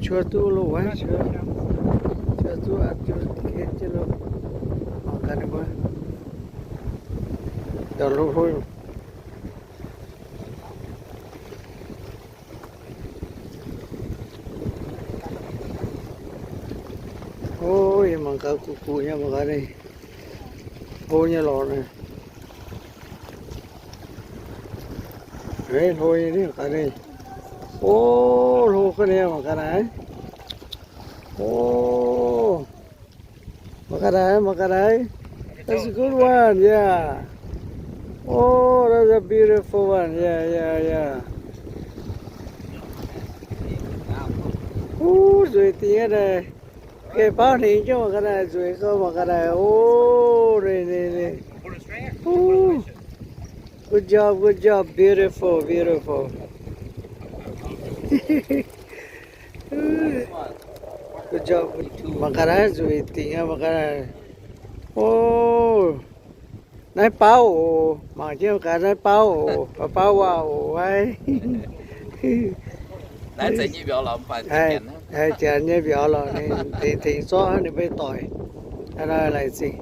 Cuotv duqv loh wuov, cuotv, cuotv duqv aqv, juv ken jienv loh. Mangc gaax ninh mbuo. Yaac loh hlo. O, yie mangc gaax guqc guqc nyei, mangc gaax ninh hlo nyei lorqc naaiv. Hlo nyei, mangc gaax ninh. O, hlo ga'naaiv, mangc gaax naaiv. O, mangc gaax naaiv, mangc gaax naaiv. That's a good one, yeah. Oh, that's a beautiful one. Yeah, yeah, yeah. Huv, nzueic dingc aqv naaic. Gengh bauv hnengx jienv mangc gaax naaic, nzueic gau mangc gaax naaic. Oh, ninh, ninh, ninh. Huv. Good job, good job. Beautiful, beautiful. Good job. Mangc gaax naaiv, nzueic dingc aqv mangc gaax naaic. Oh. Naaiv bauv oc. Mangc jienv mangc gaax naaiv bauv oc. Bauv waac oc, haiz. Haiz janx nyei mbiauz lorqc, ninh tengx tengx zorqv ninh mbuo doic. Hnangv naaiv laengz zingh.